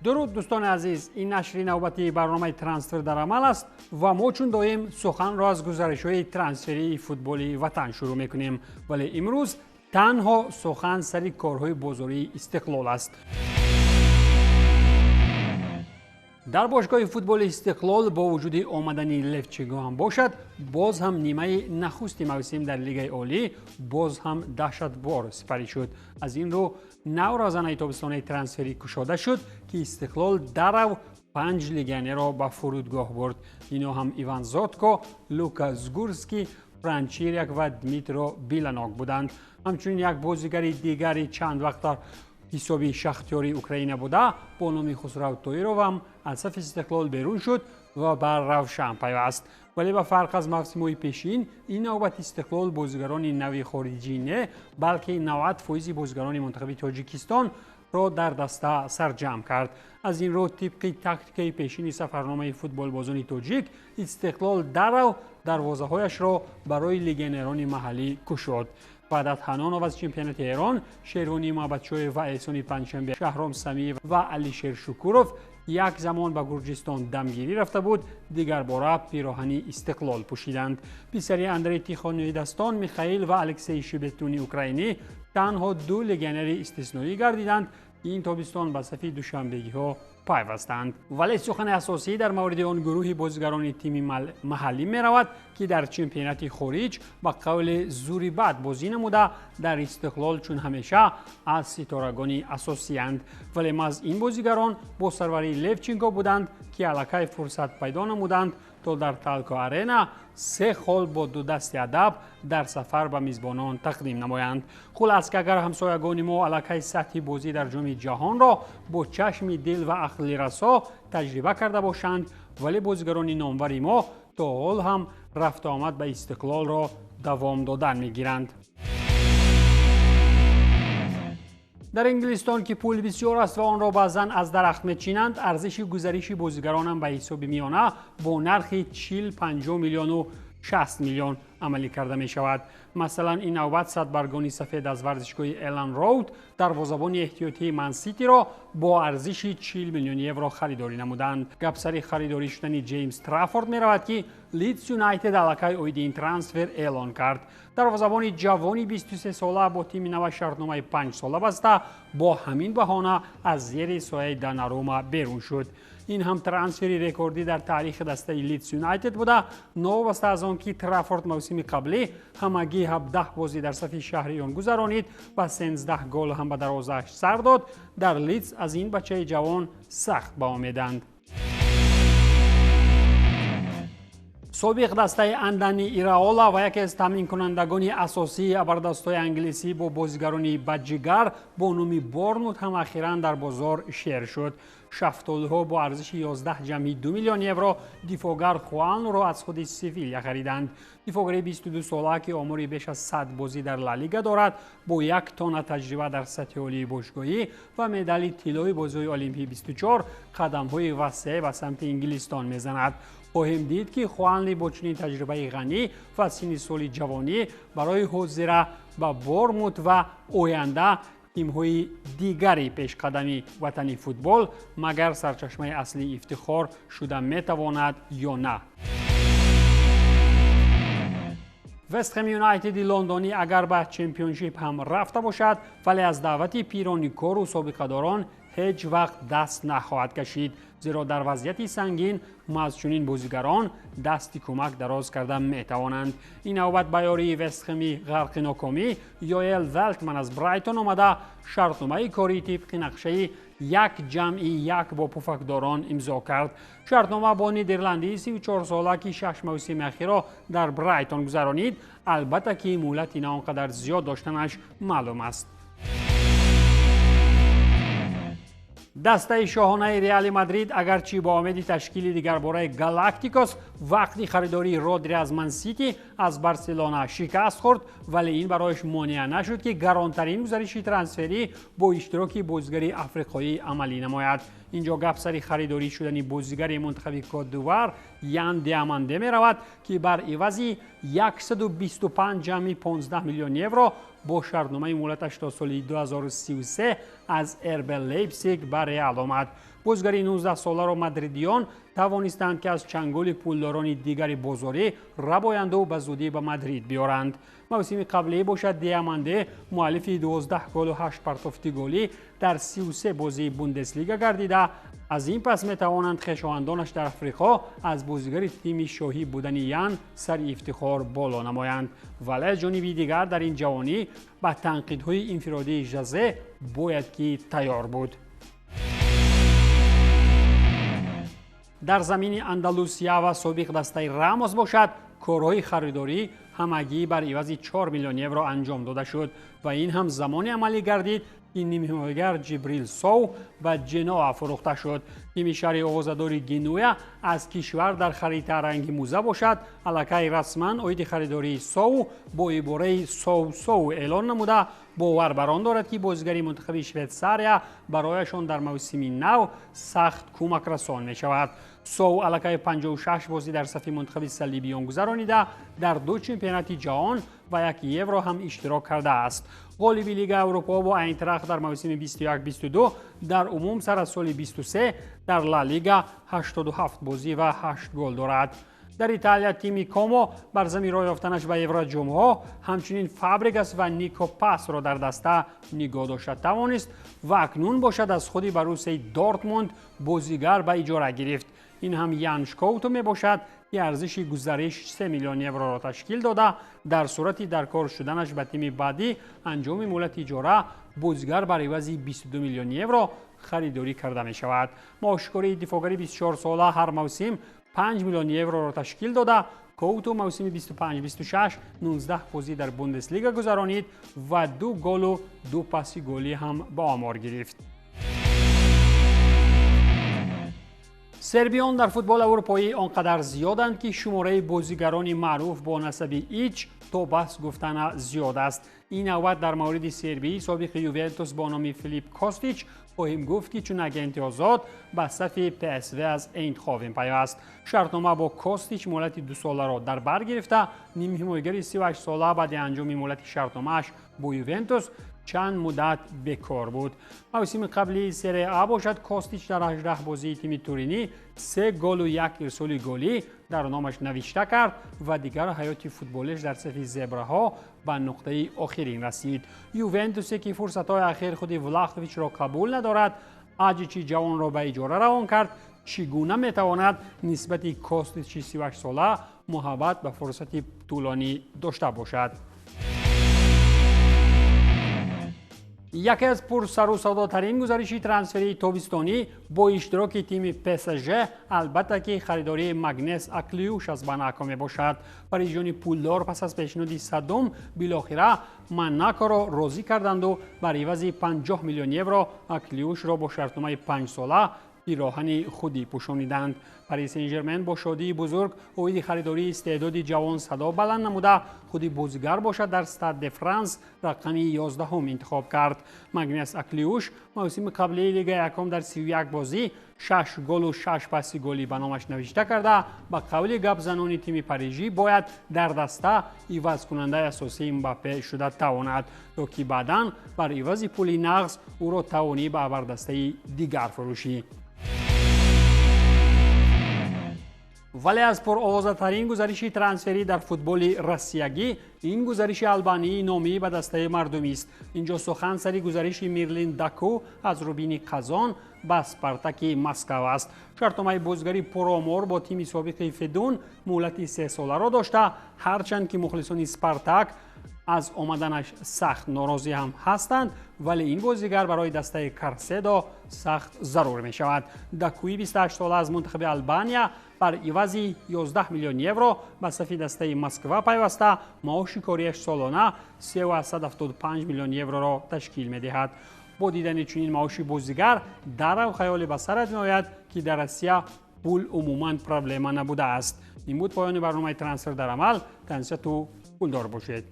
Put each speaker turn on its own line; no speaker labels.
Дуруд, дӯстони азиз, ин нашри навбатии барномаи «Трансфер дар амал» аст ва мо чун доим суханро аз гузаришҳои трансферии футболи ватан шурӯъ мекунем, вале имрӯз танҳо сухан сари корҳои бозории «Истиқлол» аст. Дар бошгоҳи футболи «Истиқлол» бо вуҷуди омадани Левченко ҳам бошад, боз ҳам нимаи нахусти мавсим дар Лигаи олӣ боз ҳам даҳшатбор сипарӣ шуд. Аз ин рӯ навразанаи тобистонаи трансферӣ кушода шуд, ки «Истиқлол» дарав панҷ легионерро ба фурудгоҳ бурд. Ино ҳам Иван Зотко, Лука Згурский, Фран Чиряк ва Дмитро Биланок буданд. Ҳамчунин як бозигари дигари чанд вақт ҳисоби Шахтёри Украина буда бо номи Хусрав Тоировам аз сафи «Истиқлол» берун шуд ва ба «Равшан» пайваст. Вале ба фарқ аз мавсимҳои пешин, ин навбат «Истиқлол» бозигарони нави хориҷӣ не, балки 90 фоизи бозигарони мунтахаби Тоҷикистон ро дар даста сарҷамъ кард. Аз ин рӯ, тибқи тактикаи пешини сафарномаи футболбозони тоҷик, «Истиқлол» дарав дарвозаҳояшро барои легионерони маҳаллӣ кушод. Ваҳдат Ҳанонов аз чемпионати Эрон, Шервонӣ Муҳаббатшоев ва Эҳсони Панҷшанбе, Шаҳром Самиев ва Алишер Шукуров як замон ба Гурҷистон дамгирӣ рафта буд, дигарбора пироҳани «Истиқлол» пӯшиданд. Писари Андрей Тихонои дастон Михаил ва Алексей Шибетуни украинӣ танҳо ду легионери истисноӣ гардиданд, ин тобистон ба сафи душанбегиҳо пайвастанд. Вале сухани асосӣ дар мавриди он гурӯҳи бозигарони тими маҳаллӣ меравад, ки дар чемпионати хориҷ ба қавли зури бад бозӣ намуда, дар «Истиқлол» чун ҳамеша аз ситорагони асосиянд. Вале маҳз ин бозигарон бо сарварии Левченко буданд, ки аллакай фурсат пайдо намуданд, то дар Талко Арена се хол бо ду дасти адаб дар сафар ба мизбонон тақдим намоянд. Хулас ки агар ҳамсоягони мо аллакай сатҳи бозӣ дар Ҷоми ҷаҳонро бо чашми дил ва ақли расо таҷриба карда бошанд, вале бозигарони номвари мо то ҳол ҳам рафтуомад ба «Истиқлолро» давом додан мегиранд. Дар Инглистон, ки пул бисёр аст ва онро баъзан аз дарахт мечинанд, арзиши гузариши бозигаронам ба ҳисоби миёна бо нархи 40, 50 миллиону 60 миллион амалӣ карда мешавад. Масалан, ин навбат садбаргони сафед аз варзишгоҳи Элан Роуд дарвозабони эҳтиётии «Манситиро» бо арзиши 40 миллион евро харидорӣ намуданд. Гап сари харидорӣ шудани Ҷеймс Траффорд меравад, ки Лидс Юнайтед аллакай оиди ин трансфер эълон кард. Дарвозабони ҷавони 23 сола бо тими нава шартномаи 5-сола баста, бо ҳамин баҳона аз зери сояи Донарума берун шуд. Ин ҳам трансфери рекордӣ дар таърихи дастаи Лидс Юнайтед буда, новобаста аз он ки Траффорд мавсими қаблӣ ҳамагӣ 17 бозӣ дар сафи шаҳриён гузаронид ва 13 гол ҳам ба дарвозааш сар дод, дар Лидс аз ин бачаи ҷавон сахт баомеданд. Собиқ дастаи Андани Ираола ва яке аз таъминкунандагони асосии абардастҳои англисӣ бо бозигарони баҷигар бо номи Борнмут ҳам ахиран дар бозор шер шуд. Шафтолуҳо бо арзиши 11,2 миллион евро дифоъгар Хуанро аз худи Севиля хариданд. Дифоъгари 22 сола, ки омори беш аз 100 бозӣ дар Ла Лига дорад, бо як тонна таҷриба дар сатҳи олии бошгоҳӣ ва медали тиллои бозиҳои Олимпии 24 қадамҳои васеъ ба самти Инглистон мезанад. Хоҳем дид, ки Хуанли бо чунин таҷрибаи ғанӣ ва синни соли ҷавонӣ барои ҳозира ба Бормут ва оянда тимҳои дигари пешқадами ватани футбол магар сарчашмаи аслии ифтихор шуда метавонад ё на. Вестхэм Юнайтеди лондонӣ агар ба Чемпионшип ҳам рафта бошад, вале аз даъвати пирони кору собиқадорон ҳеҷ вақт даст нахоҳад кашид, зеро дар вазъияти сангин маҳз чунин бозигарон дасти кӯмак дароз карда метавонанд. Ин навбат ба ёрии Вестхеми ғарқи нокомӣ Йоэл Велтман аз Брайтон омада, шартномаи кории тибқи нақшаи 1+1 бо пуфакдорон имзо кард. Шартнома бо нидерландии 34-сола, ки шаш мавсими ахирро дар Брайтон гузаронид, албатта ки муҳлати на он қадар зиёд доштанаш маълум аст. Дастаи шоҳонаи Реали Мадрид агарчи бо омеди ташкили дигарбораи Галактикос вақти харидории Родри аз Мансити аз Барселона шикаст хӯрд, вале ин барояш монеа нашуд, ки гаронтарин гузариши трансферӣ бо иштироки бозигари африқоӣ амалӣ намояд. Инҷо гап сари харидорӣ шудани бозигари мунтахаби Кот-д'Ивуар Ян Диаманде меравад, ки бар ивази 125,15 миллион евро бо шартномаи муҳлаташ то соли 2033 аз РБ Лейпсиг ба Реал омад. Бозигари 19-соларо мадридиён тавонистанд, ки аз чанголи пулдорони дигари бозорӣ рабоянду ба зудӣ ба Мадрид биёранд. Мавсими қаблӣ бошад, Диаманде муаллифи 12 голу 8 партофти голӣ дар 33 бозии Бундеслига гардида, аз ин пас метавонанд хешовандонаш дар Африқо аз бозигари тими шоҳӣ будани Ян сари ифтихор боло намоянд. Вале аз ҷониби дигар дар ин ҷавонӣ ба танқидҳои инфиродии Жозе бояд ки тайёр буд. Дар замини Андалусия ва собиқ дастаи Рамос бошад, корҳои харидорӣ ҳамагӣ бар ивази 4 миллион евро анҷом дода шуд ва ин ҳам замоне амалӣ гардид, ки нимҳимоягар Ҷибрил Соу ба Ҷеноа фурӯхта шуд. Тими шаҳри овозадори Генуя аз кишвар дар харита ранги муза бошад, аллакай расман оиди харидории Соу бо ибораи Соу Соу эълон намуда, бовар бар он дорад, ки бозигари мунтахаби Швейтсария барояшон дар мавсими нав сахт кӯмакрасон мешавад. Соу аллакай 56 бозӣ дар сафи мунтахаби салибиён гузаронида, дар 2 чемпионати ҷаҳон ва 1 евро ҳам иштирок кардааст. Ғолиби Лигаи Аврупо бо Айнтрахт дар мавсими 21-22, дар умум сар аз соли 23 дар Ла Лига 87 бозӣ ва 8 гол дорад. Дар Италия тими Комо бар замин роҳ ёфтанаш ба Евроҷомҳо ҳамчунин Фабрегас ва Нико Пасро дар даста нигоҳ дошта тавонист ва акнун бошад аз худи Боруссияи Дортмунд бозигар ба иҷора гирифт. Ин ҳам Ян Шкоуто мебошад, ки арзиши гузариш 3 миллион евроро ташкил дода, дар сурати даркор шуданаш ба тими баъдӣ анҷоми муҳлати иҷора бозигар бар ивази 22 миллион евро харидорӣ карда мешавад. Маошкории дифоъгари 24-сола ҳар мавсим 5 миллион евроро ташкил дода, Коуто мавсими 25-26 19 бозӣ дар Бундеслига гузаронид ва 2 голу 2 паси голӣ ҳам ба омор гирифт. Сербиён дар футболи аврупоӣ он қадар зиёданд, ки шумораи бозигарони маъруф бо насаби Ич то бас гуфтана зиёд аст. Ин навбат дар мавриди сербии собиқи Ювентус бо номи Филип Костич хоҳем гуфт, ки чун агенти озод ба сафи ПСВ аз Эйндховен пайваст. Шартнома бо Костич муҳлати 2-соларо дар бар гирифта, нимҳимоягари 38-сола баъди анҷоми муҳлати шартномааш бо Ювентус чанд муддат бекор буд. Мавсими қабли Серия А бошад, Костич дар 18 бозии тими Туринӣ 3 голу 1 ирсоли голӣ дар номаш навишта кард ва дигар ҳаёти футболиш дар сафи зебраҳо ба нуқтаи охирин расид. Ювентусе, ки фурсатҳои ахир худи Влаховичро қабул надорад, Аҷичи ҷавонро ба иҷора равон кард, чӣ гуна метавонад нисбати Костичи 38-сола муҳаббат ба фурсати тӯлонӣ дошта бошад? Яке аз пурсару садотарин гузариши трансферии тобистонӣ бо иштироки тими ПСЖ албатта ки харидории Магнес Аклиюш аз Монако мебошад. Парижиёни пулдор пас аз пешниҳоди садум билохира Монакоро розӣ карданду бар ивази 50 миллион евро Аклиюшро бо шартномаи 5-сола пироҳани худӣ пӯшониданд. Пари Сен-Жермен бо шодии бузург оиди харидории истеъдоди ҷавон садо баланд намуда, худи бозигар бошад дар Стад де Франс рақами 11 интихоб кард. Магнес Аклиюш мавсими қаблии Лигаи якум дар 31 бозӣ 6 голу 6 паси голӣ ба номаш навишта карда, ба қавли гапзанони тими парижӣ бояд дар даста ивазкунандаи асосии Мбаппе шуда тавонад, то ки баъдан бар ивази пули нағз ӯро тавонӣ ба абардастаи дигар фурӯшӣ. Вале аз пуровозатарин гузариши трансферӣ дар футболи россиягӣ ин гузариши албании номӣ ба дастаи мардумист. Инҷо сухан сари гузариши Мирлин Даку аз Рубини Қазон ба Спартаки Москав аст. Шартномаи бозигари пуромор бо тими собиқи Федун муҳлати 3-соларо дошта, ҳарчанд ки мухлисони Спартак аз омаданаш сахт норозӣ ҳам ҳастанд, вале ин бозигар барои дастаи Карседо сахт зарур мешавад. Дакуи 28-сола аз мунтахаби Албания бар ивази 11 миллион евро ба сафи дастаи Москва пайваста, маоши кориаш солона 3,75 миллион евроро ташкил медиҳад. Бо дидани чунин маоши бозигар дарав хаёле ба сарат меояд, ки дар Россия пул умуман проблема набудааст. Ин буд поёни барномаи Трансфер дар амал. Тансияту пулдор бошед.